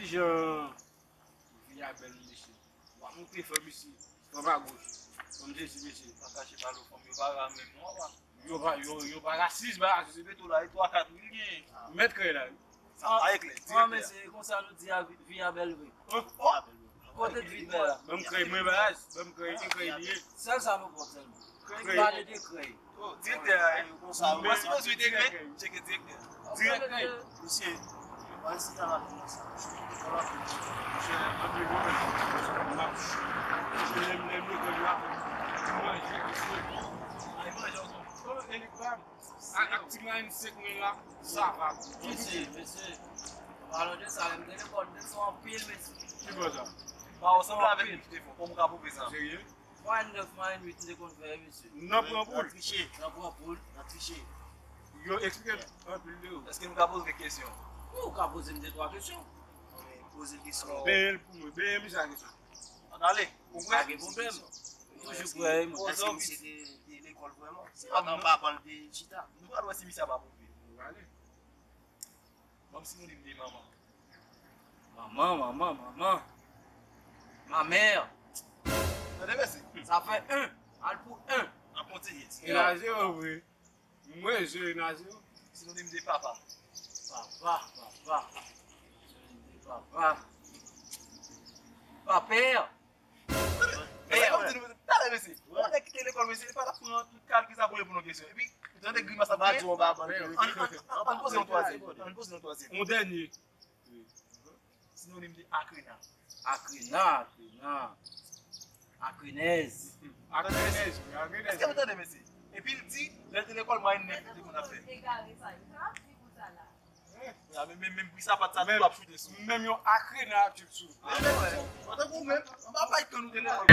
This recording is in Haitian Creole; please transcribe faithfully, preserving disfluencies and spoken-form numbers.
Jan vi a bèl, mesye. W ap monte fanm isi, fanm agoch, fanm Jezi, mesye. Pa kache pale w fanm yo pa ra menm non, papa. Yo pa, yo, yo pa rasis, ba. Sa se beto la, e twa kat wi l genyen. Mèt krèy la wi. Sa pa eklè, direktè. Mesye, e konsa nou di a vi, vi a bèl vre. Oh, oh. Kote vi bèl la? Ban m krèy mwen, baz. Ban m krèy, e krèy li ye. Sèl sa nou pran sèlman. Krèy. Pale de krèy. Oh, direktè a, e konsa. Mwen si bezwen de krèy, tcheke direktè. Direktè. Mesye, mwen si ta la konsa. Monchè, antre gwo men. M ap, m lèm lèm lekòl yo ap manje, mesye. Ay, manje ankò. Oh, e li pa. Ak, ak ti mwayen senk mil la, sa va. Mesye, mesye. Palan de sa, lè m te lekòl, m te sou anpil, mesye. Ki bò sa? Ba, ou sanble avèk li ki te fò. Kòman w ka pwouve sa? Serye? Mwayen nèf, mwayen uit, m te konn fè, mesye. Nan pran poul. Nan triche. Nan pran poul. Nan triche. Yo eksplike anpil de yo. Èske nou ka poze kesyon? Wi, ou ka poze m de twa kesyon. Poze l kesyon. Benyen l pou mwen. Benyen misye a kesyon. Ann ale. Ou prè? Pa gen pwoblèm. Toujou prè, wi, mwen. Èske misye te, te lekòl vrèman? Se pa nan anba ban l te chita. Nou pral wè si misye a pa pwouve. Ann ale. Ban m sinonim de manman. Manman, manman, manman. Ma mère. Tande mesye. Sa fè en. Al pou en. N ap kontinye. E la zewo vre. Mwen, je naze yo. Sinonim de papa. Papa, papa. Sinonim de papa. Papè. Mesye, kòm di nou, talè mesye. Yon nèg kite lekòl, mesye, li pa t ap pran tout kalkil sa pou reponn yon kesyon. Epi, tande grimas ap fè. Ann, ann, ann, ann poze yon twazyèm. Ann poze yon twazyèm. Yon dènye. Sinonim de akrena. Akrena, akrena. Akrenèz. Akrenèz, wi, akrenèz. Èske nou tande, mesye? Epi l di, lè l te lekòl, mwayen nèf li te konn ap fè. Egare sa, yo trap di pou sa la. Ya, men, men, men, pri sapat sa, tou ap choute sou. Menm yon akrena ap choute sou. Menm, menm, menm. Antanke ou menm, anba pay kan nou te lekòl.